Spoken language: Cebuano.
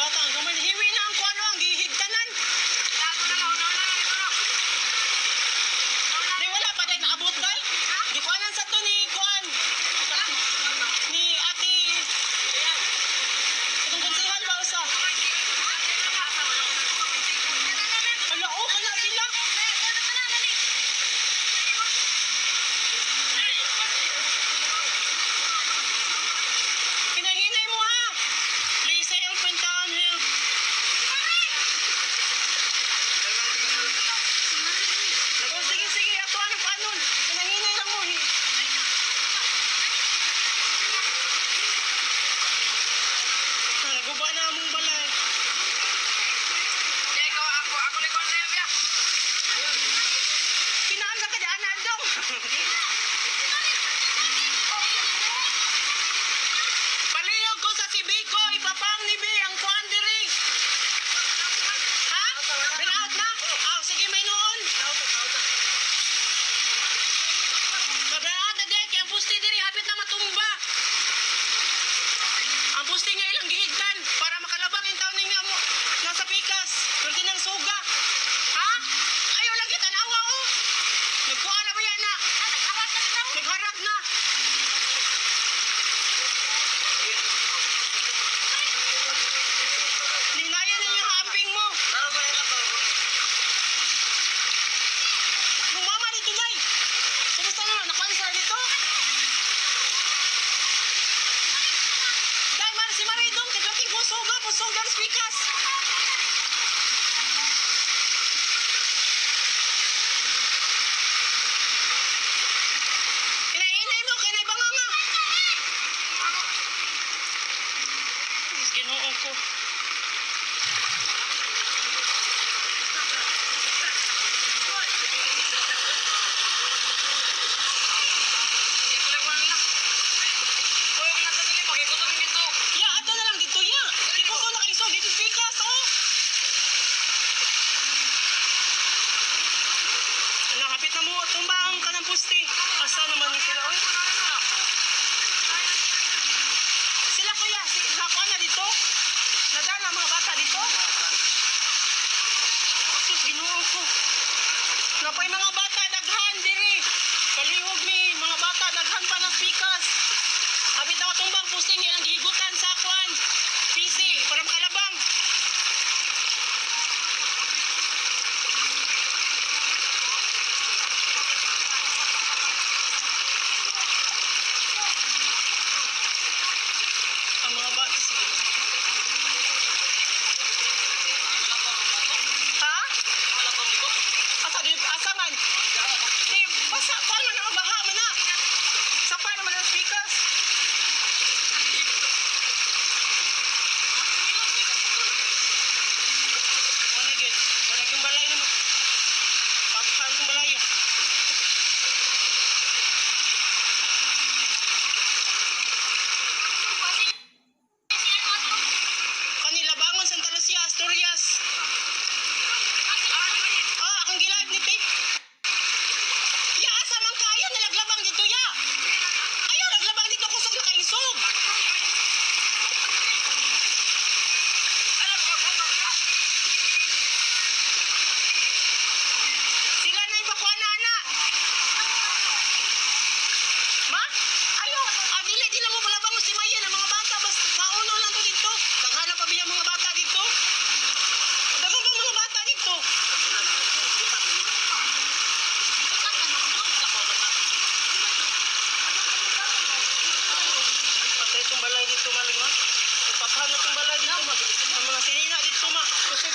Bata ang gamay. Hiwi na ang kuano ang gihigtanan. Di wala pa dahil naabot dahil. Di kuanan sa to ni kuan. Ni ate. Itong konsehal ba usa? Hala, oh, kana sila. Hinahinay mo ha. Please help and town help. Oh, sige, sige. Ato ano panon. Hinahinay lang mo. Eh. Ah, naguba na among balay. Pinaam ka di ana dong. Palihog ko sa Sibico, ipapang ni B ang kuan diri. Ha? Binaot na? Ah, sige may noon. Mabinaot na di, kay ang pusti diri hapit na matumba. Ang pusti nga ilang gihigtan para makalabang yung taon ninyo mo nasa pikas. Pero ng suga. Ha? Ayaw lang kita nawa oh. Nagkuha na ba yan na? Nagharap na. Ninayan ninyo hamping mo. Nung mama dito, Nay. Kumusta na? Nakuha sila dito? Dahil man si Maridong, kagating pusuga, pusuga, pikas. Hinahinay mo, kinay banga nga. Diyos, Ginoo ko. Ya, ato na lang dito, ya. Ikuso na kayo, dito pikas, oh. Ala, kapit na mo, tumba ang kanang puste. Asa naman ni sila, oy. Sila kuya, si, nakuha na dito? Nadala ang mga bata dito? Sus, Ginoo ko. Napay mga bata, daghan, diri. Palihog mi, mga bata, daghan pa ng pikas. Kapit na matumbang pusing, yan ang gihigutan sa kwan. Pisi, para makalabang. Ang mga bata, sige. Ha? Asa, di, asa man? Di, basta, paano na, baha man na. Sa paano man ang speakers? Wala gyud. Wala yung balay nimo. Pathan kong balay. Kanila bangon Santa Lucia, Asturias. Ah, akong gilive ni Tape. Ya, asa man kayo nalaglabang dito ya. Ayaw naglabang dito kusog na kaisog. Sila na ipakuha na ana. Ma? Ayo, ah, dili dili mo palabang si Maya ng mga bata basta pauno lang to dito. Naghanap pa biya mga bata dito. Daghan pa mga bata dito. Patay itong balay dito malig ma. Ipapahal na itong balay dito ma. Ang mga sinina dito ma. Kusog